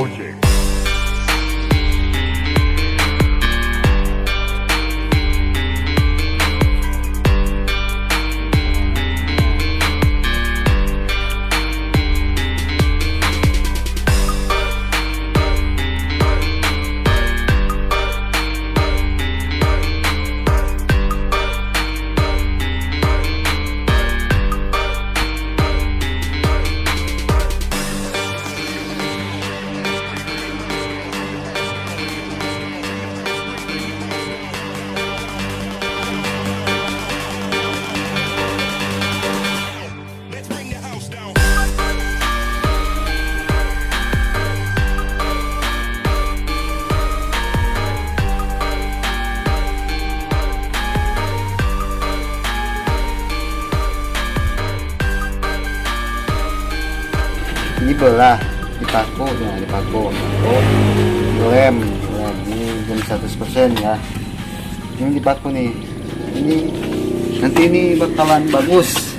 Ojek. Ini belah dipaku ya, dipaku, dipaku, lem, lem ini belum 100% ya. Ini dipaku nih. Ini nanti ini bakalan bagus.